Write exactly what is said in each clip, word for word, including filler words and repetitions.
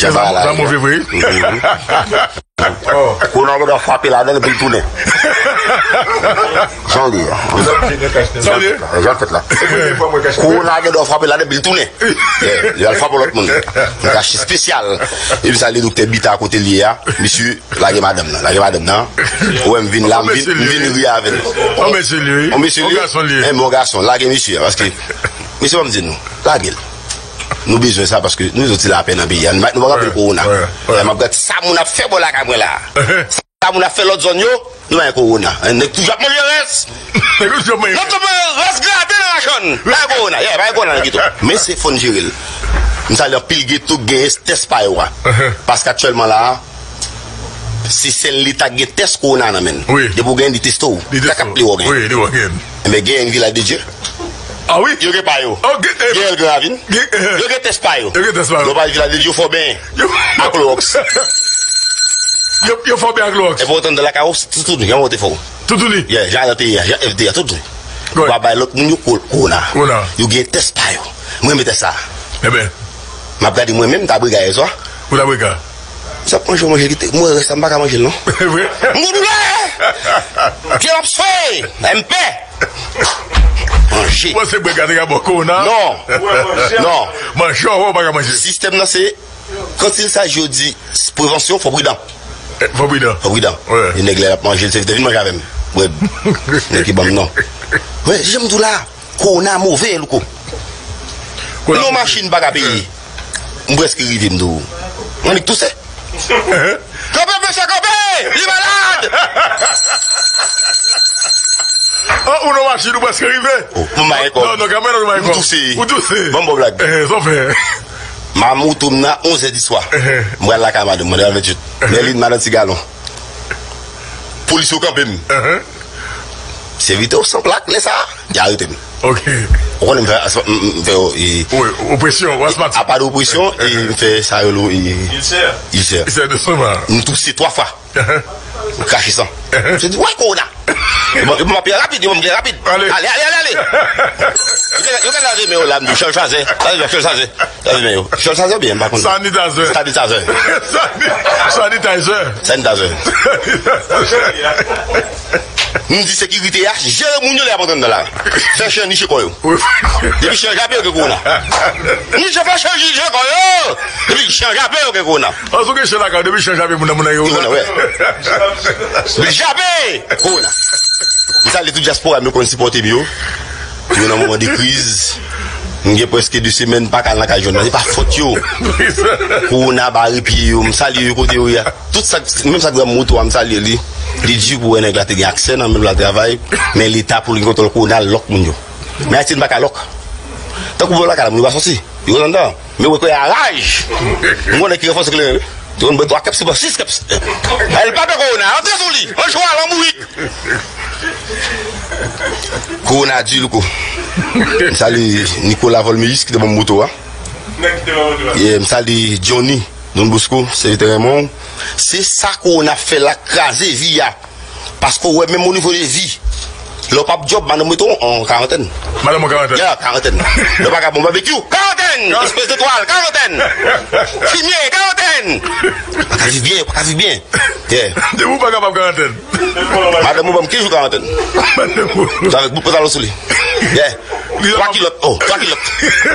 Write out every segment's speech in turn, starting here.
Sa move vre. Kowona gen dwa frape ladan epi l tounen. Jan li ye. Jan fèt la. Jan fèt la. Kowona gen dwa frape ladan epi l tounen. Li al frape lòt moun. Yon kach espesyal. Epi sa, li doktè Bita kote li ye a. Misye, lage madanm nan. Lage madanm nan. Ou wè m vin la, m vin, m vin ri avè l. On mesye li, wi. On mesye li. On gason li. En bon gason. Lage misye a, paske, mesye, ban m di nou. Lage l. Nou bezwen sa paske nou soti lapè nan peyi a. Nou pa gen kowona. M ap gade sa moun ap fè bò lakay mwen la. Sa moun ap fè lòt zòn yo, nou pa gen kowona. Nèg toujou ap manje rès. Nèg toujou ap manje rès. Nèg toujou ap manje rès grate nan machann. Pa gen kowona. Yeah, pa gen kowona nan geto. Men se fò n jere l. M salye anpil geto k genyen tès pa yo a. Paske aktyèlman la a, se sèl leta k gen tès kowona nan men l. Depi w genyen, li teste w. Sa k ap ple w genyen. Enben, genyen Vilaj de Dye. Ah wi? Yo gen pa yo. Genyen Gran Ravin. Yo gen tès pa yo. Yo gen tès pa yo. Yo pa Vilaj de Dye, yo fè w benyen. Ak klowòks. Yo, yo fè w benyen ak klowòks. Epi w tande lakay ou, toutouni, jan w te fè w. Toutouni? Yeah, jan F D A, jan F D A, toutouni. Ou pa bay lòt moun yo ko-, kowona. Kowona. Yo gen tès pa yo. Mwen renmen tès sa. Enben. M ap gade mwen menm, m ta brega yè swa. Ou ta brega? Sa manje, manje kite. Mwen rès la, m pa ka manje l non. Vre? M gon doulè! Pye m ap swe! M pè! Manje. Mwen se brega te ka bò kowona? Non. Non. Manje, ou pa ka manje. Sistèm nan se, quand il s'agit yo di prevansyon, fò pridan. Fò pridan. Fò pridan. Wi. E nèg la ap manje, se te vin manje avè m. Wi. Nèg ki ban m non. Wi, jan m di w la. Kowona move, Louko. Non, machin pa ka peye. M prèske rive, m di w. Mwen annik touse. Kanpe, mesye, kanpe! Li malad! Oh, ou nan machin, ou prèske rive. Oh, mwen mayen kòb. Non, non, kamera, ou mayen kòb. Ou touse. Ou touse. Ban m bon blag. Eh, sa w fè. M a moto m nan onzè di swa. M pral lakay madanm mwen, nan venntuit. Mèlin, madanm ti galon. Polis yo kanpe m. Sèvitè w san plak, lè sa a, y arete m. Ok. Ou konnen m fè, m, m fè, e, wi, opresyon, ou asmatik. Apa de opresyon, e, m fè sa yo lo, e, ilsè. Ilsè de lestomak. M touse twa fwa. M krache san. M di, wè kowona. Yo ban m pye rapid, yo ban m pye rapid. Ale. Ale, ale, ale, ale. Yo gen, yo gen lave men yo la, m di, chanje chazè. Lave men, chanje chazè. Lave men yo. Chanje chazè byen, m pa konn. Sanitizè. Sanitizè. Sanitizè. Sanitizè. M di sekirite a, jere moun yo lè y ap antre anndan la. Fè chen niche kò yo. Depi chen jape yo gen kowona. M di chen fè chen niche kò yo. Depi chen jape yo gen kowona. An sou gen chen lakay, depi chen jape moun nan, moun nan gen kowona. Kowona, wè. Depi jape, kowona. M salye tout dyaspora m yo konn sipòte m yo. Yo nan moman de kriz. M gen prèske de semèn pa ka al nan kay jòn nan. Se pa fòt yo. Kowona bare pye yo. M salye yo kote yo ye a. Tout sa, menm sa k nan moto a, m salye li. Li di pou wè nèg la te gen aksè nan menm la travay. Men leta pou l gen kontwòl kowona, lòk moun yo. Men Ayiti n pa ka lòk. Tankou bò lakay la, moun yo pa sòti. Yo anndan. Men wè kò a raj. M konnen ki ranfòse kleren wi. Te konn bwè twa kèps, se pa sis kèps. El pa pè kowona, antre sou li. Anchwa, lan bourik. Kowona di, Louko. M salye Nicolas Volmeyis ki te ban m moto a. Yeah, m salye Johnny Don Bosco, sèvitè renmen w. Se sa kowona ap fè la, kraze vi a. Paske w wè menm o nivo de vi. Lè w p ap djòb, madanm ou mete w an karantèn. Madanm ou karantèn? Ya, karantèn. Lè w pa ka bon babekyou, karantèn! Espès de twal, karantèn! Fimye, karantèn! Pa ka viv byen, pa ka viv byen. Yeah. Depi w pa kapab karantèn. Madanm ou ban m kenz jou karantèn. Madanm ou. Avèk bout pantalon sou li. Yeah. Twa kilòt, oh, twa kilòt.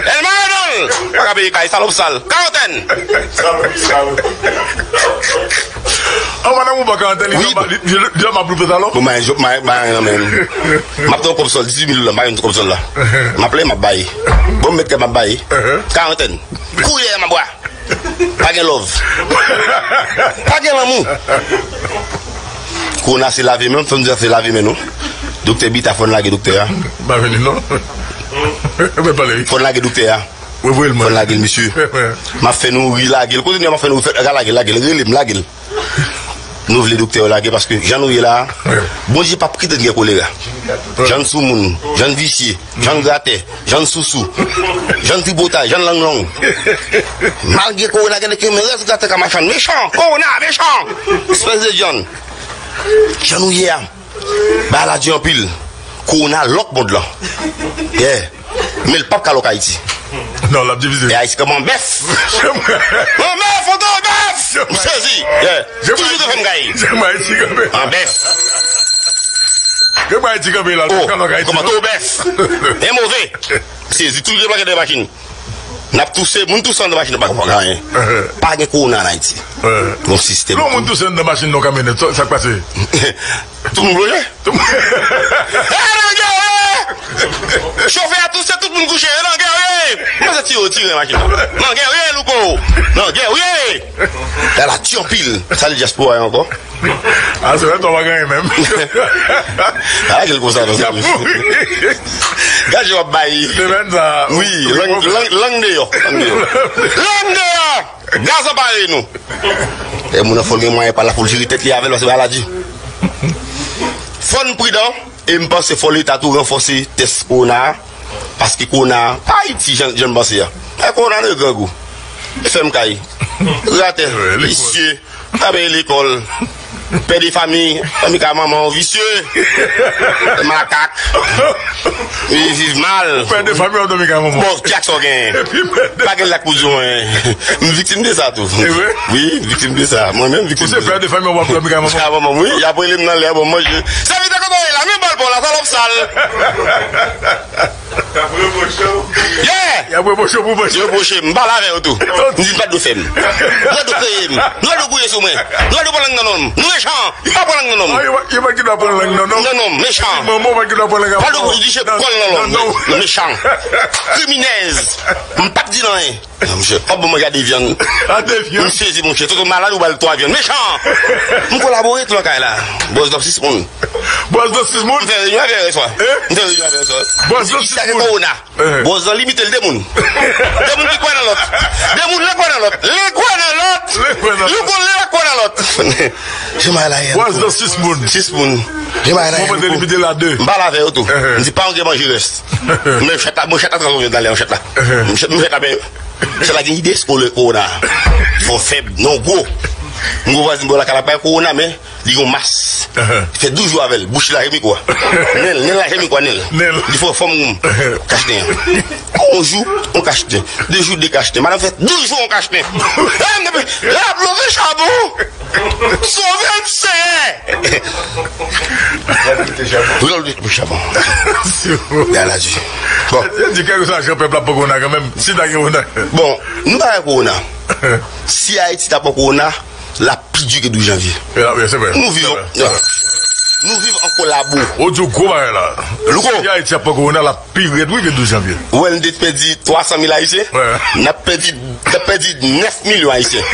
El Maradona! Pa ka peye kay, salòp sal. Karantèn! An madanm ou pa karantèn, li jan ma, li jan ma bout pantalon. Bon, ma, ma, ma, nan men. M ap tann kòb sòl, dizuit mil dola, m pa gen kòb sòl la. M ap lè, m ap bay. Bon, m met kè m ap bay. Karantèn. Kouri dèyè m ap bwa. Pa gen love. Pa gen lanmou. Kowona se lave men, fò n di se lave men nou. Doktè Bita, fò n lage doktè a. Pa vini non. Mwen pale. Fò n lage doktè a. Fò n lage l, mesye. M ap fè nou ri, lage l. Kote nou ye, m ap fè nou ri, fè, lage l, lage l, rele m, lage l. Nou vle doktè yo lage paske jan nou ye la, Bondye p ap kite n gen kolera. Jan n soumoun, jan n visye, jan n gratè, jan n sousou, jan n tripotay, jan n lang long. Malgre kowona gen nèg ki renmen rès gratè ka machann. Mechan, kowona, mechan. Espès de John. Jan nou ye a. Bagay la di anpil. Kowona lòk mond lan. Yeah. Men l p ap ka lòk Ayiti. Non, l ap divize. E Ayiti kòm an bèf. An bèf, on M sezi. Yeah. Toujou te fè m gaye. An bèf. Oh, kòman tou bèf? E move. Sezi, toujou te plake nan machin. N ap touse, moun touse anndan machin nan pa konprann anyen. Pa gen kowona an Ayiti. Gon sistèm. Lè yon moun touse anndan machin nan, kamyonèt, sa, sa k pase? Tout moun bloke. Tout moun. Eh, nan gè, wi! Chofè a touse, tout moun kouche. Nan gè, wi! Mwen se tire, tire machin nan. Nan gè, wi, Louko! Nan gè, wi! Gala ti anpil. Salut diaspora ankò. A, se vre, twa pa gen anyen menm. A, gel konsa, non, sa. Gad jan w ap bay. Semèn sa. Wi, lang, lang, lang deyò. Lang deyò. Lang deyò! Gaz anpare nou. E moun nan fò l gen mwayen pa la pou l jere tèt li avè l, paske bagay la di. Fò n pridan, e m panse fò Leta tou ranfòse tès kowona a, paske kowona a pa Ayiti jan, jan n panse a. E kowona nan grangou. Fèm kay. Ratè. Visye. Pa peye lekòl. Pè de fanmi, dòmi kay manman w, visye. Makak. Wi, viv mal. Pè de fanmi, w ap dòmi kay manman w. Bon, kyak sa w genyen. Pa gen lak pou di w, en. M viktim de sa tou. E vre? Wi, viktim de sa. Mwen menm viktim de sa. Ou se pè de fanmi, w ap dòmi kay manman w. Kay manman m, wi. Y ap rele m nan lè, bon, manje. Sèvitè, kote w ye la? Men bòl pa w la, salòp sal. Y ap reproche w. Yeah! Y ap reproche w pou panche. Yo reproche m, m pale avè yo tou. M di m pa t dwe fè m. M pa t dwe kreye m. Nou pa t dwe gouye sou mwen. Nou pa t dwe pran lang nan non m. Nou mechan. Pa pran lang nan non m. Ah, yo pa, yo pa t gen dwa pran lang nan non m. Nan non m, mechan. Manman w pa t gen dwa pran lang nan non w. Pa t dwe di se pran lang nan non m. Mechan. Kriminèz. M p ap di l anyen. Non, monchè, w ap ban mwen gade vyann. Gade vyann. M sezi, monchè. Toto malad ou ba l twa vyann. Mechan! M kolabore tou lakay la. Bòs dòp sis moun. Bòs dòp sis moun? M fè reyinyon avè yo yèswa. Eh? M fè reyinyon avè yo yèswa. Bòs dòp sis moun. Kòwona. Eh. Bòs lan limite l de moun. De moun ki kwè nan lòt. De moun lè kwè nan lòt. Lè kwè nan lòt. Lè kwè nan lòt. Yon kon lè kwè nan lòt. Bòs dòp sis moun. Sis moun. Mwen panse limite l a de. M pale avè yo tou. Eh. M di pa yon gen manje rès. Men chèt la, bon, chèt la transfòme nan lè yon chèt la. Eh. M chèt, m chèt la, men Sa la gen ide sou le kowona. Fò fèb, non gwo. M gwo vwazin bò lakay la pa kowona, men li gon mas. Li fè douz jou avè l, bouch li la jemi kwa. Nen l, nen l la jemi kwa, nen l. Li fè fòm kachnen an. On jou, on kachnen. De jou, de kachnen. Madanm fè douz jou, on kachnen. La blove chabon. Sove m, Senyè! Wi, l ap lite pou chabon. Gade la di. Bon. Yo di kèlkeswa jan pèp la pran kowona kanmenm. Si ta gen kowona. Bon, nou pa gen kowona. Si Ayiti ta pran kowona, l ap pi di ke douz janvye. Nou viv, nou viv an kolabo. Ou di w gwo bagay la. Louko. Si Ayiti ap pran kowona, l ap pi rèd wi ke douz janvye. Ou wè n te pèdi twa san mil Ayisyen? N ap pèdi, n ap pèdi nèf milyon Ayisyen.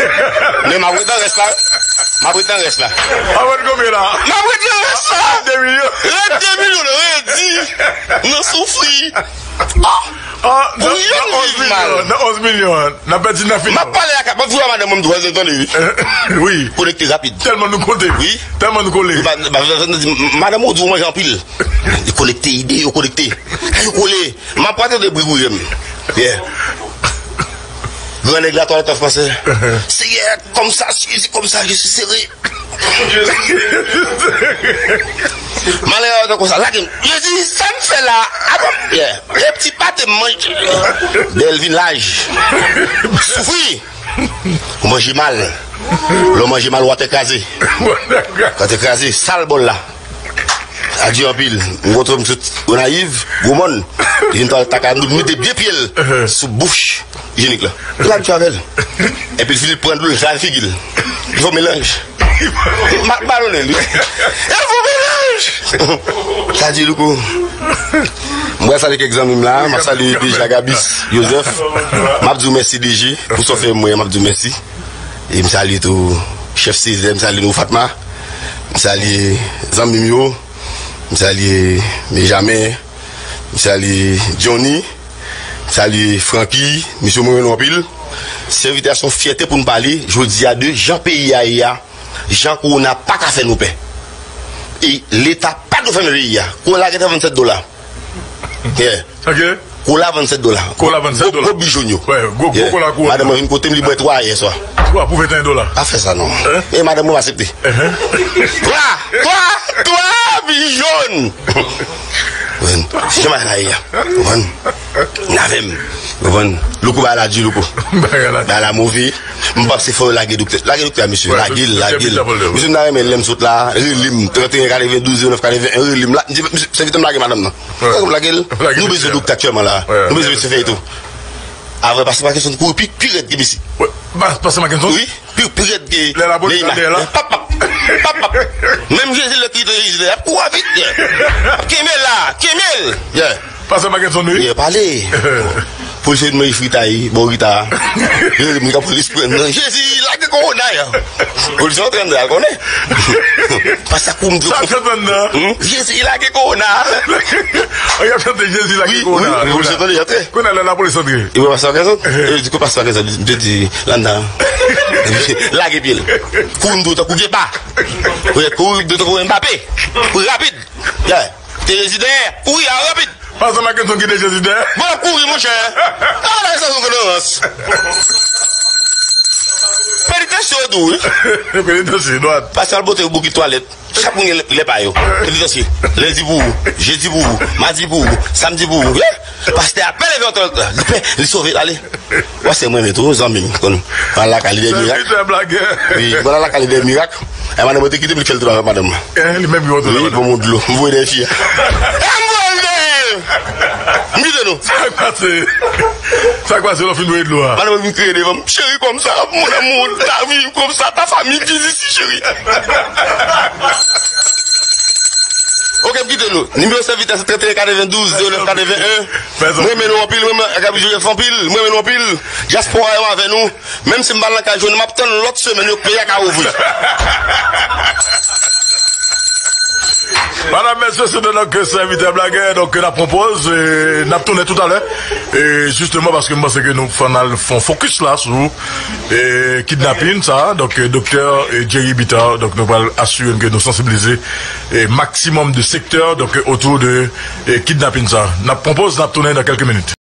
Men m ap ret nan rès la. M ap ret nan rès la. Ap ret konbyen la? M ap ret nan rès la. De milyon. Rèd de milyon, redi. Nou soufri. Ah! Ah, nan, nan onz milyon, nan onz milyon an, n ap pèdi nèf milyon. M ap pale ak, m ap di w a madanm mwen, m di w, tande wi. Wi. Konekte rapid. Tèlman nou konte. Wi. Tèlman nou kole. Wi, pa, pa, pa, di, madanm ou di w manje anpil. Yo konekte ide, yo konekte. Yo kole. M ap pale de bri bouye m. Yeah. Gran nèg la, twalèt an fransè. Senyè, comme ça, Jésus, comme ça, je suis serré. Malere yo konsa, lage m. Yo di, sa m fè la, avan, yeah. E ti pate m manje. Dèyè l vin laj. Soufri. Ou manje mal. Lè w manje mal, ou atè kraze. Atè kraze, sal bòl la. Adye anpil. M kontre m sot Gonayiv, Gwo Mòn. Li vin twalèt lakay nou, mete de pye l sou bouch ijenik la. L ap di avè l. Epi l fini pran dlo l, lave figi l. Li fè melanj. M ap balone l wi. L fè melanj. Sa di Louko. M pral salye kèk zanmi m la, m ap salye D J Agabis Joseph. M ap di w mèsi D J pou sa w fè mwen, m ap di w mèsi. E m salye tou chèf Sezè, m salye nou Fatma. M salye zanmi m yo. M salye Benjamin. M salye Johnny. M salye Francky. Mesye, mwen renmen nou anpil. Sèvitè a, se yon fyète pou n pale jodi a de jan peyi a ye a, jan kowona pa ka fè nou pè. E Leta pa dwe fèmen peyi a. Kola gentan vann sèt dola. Yeah. Ok. Kola vann sèt dola. Kola vann sèt dola. Gwo, gwo bi jòn yo. Wè, gwo, gwo kola kowona. Madanm mwen vin kote m, li bwè twa yè swa. Twa pou venteyen dola. Pa fè sa non. E madanm mwen pa aksepte. Twa! Twa! Twa bi jòn! Jan bagay la ye a. Konprann? N avè m. Konprann? Louko bagay la di, Louko. Bagay la move. M panse fò yo lage doktè. Lage doktè a, mesye. Lage l, lage l. Mesye, m ta renmen lè m sot la, rele m, trannteyen katrevendouz zewo nèf katrevenyen, rele m la. M di, "Mesye, sèvitè m lage madanm nan." Lage l. Nou bezwen doktè aktyèlman la. Nou bezwen mesye fè tou. Avè pastè Mackenson kouri pi, pi rèd ke mesye. Pastè Mackenson? Wi. Pi, pi rèd ke Neymar. Pap, pap, pap, pap. Menm Jezi lè ki te Jezi lè, ap kouri vit. Ap kenbe la, kenbe l. Yeah. Pastè Mackenson, wi. Yeah, pale. Polisye mwen fritay, bon Rita. Yo, mwen ka polis pran nan. Jezi, lage kowona, ya. Polisye antre anndan, al konnen. Pastè kouri m di. Sa k antre anndan? Jezi, lage kowona. An y ap chante Jezi, lage kowona. Wi, wi, polisye tande, y antre. Kounye a, lè lapolis antre. E wè pastè Mackenson? E di, ko pastè Mackenson, m te di, l anndan. Lage pye l. Kouri m di w tankou Kepa. Wi, kouri m di w tankou Mbappé. Kouri rapid. Yeah. Te Jezi dèyè. Kouri a rapid. Pastè Mackenson kite Jezi dèyè. Bon, kouri, monchè. Ah, la, sa, yon ignorans. Penitansye yo dou, wi. Penitansye, dwat. Pastè al pote yon bokit twalèt. Chak moun gen lè, lè pa yo. Penitansye. Lendi pou ou. Jedi pou ou. Madi pou ou. Samdi pou ou. Yeah. Pastè a pè leve antre. Li pè. Li sove. Ale. Pastè mwen menm tou, zanmi m. Konn. Al lakay li dèyè mirak. Sèvitè blagè. Wi, konn al lakay li dèyè mirak. E madanm mwen te kite m, li fè l tou avèk madanm mwen. Eh, li menm ki montre l. Wi, bon moun dlo. M voye dèyè fi a. E m voye l dèyè. M kite nou. Sa k pase? Sa k pase lè w fin voye dlo a? Madanm mwen vin kriye devan m. Cheri, kòmsa, mon amour, ta vie, kòmsa, ta famille, viens ici, chérie. Ok, m kite nou. Nimewo sèvitè se trannteyen katrevendouz zewo nèf katrevenyen. M renmen nou anpil, m renmen Gaby Joseph anpil, m renmen nou anpil. Dyaspora yo avè nou. Menm si m pa nan kay jwenn, m ap tann lòt semèn yo, peyi a ka ouvri. Madam, mesye, se te donk sèvitè blagè, donk, ke n ap pran pòz, e n ap tounen toutalè. E jisteman, paske m panse ke nou fò n al fè yon fokis la sou e kidnapin sa, donk, e doktè e Jerry Bitar, donk, nou pral asire n ke nou sansibilize e maksimòm de sektè, donk, otou de e kidnapin sa. N ap pran pòz, n ap tounen nan kèlke minit.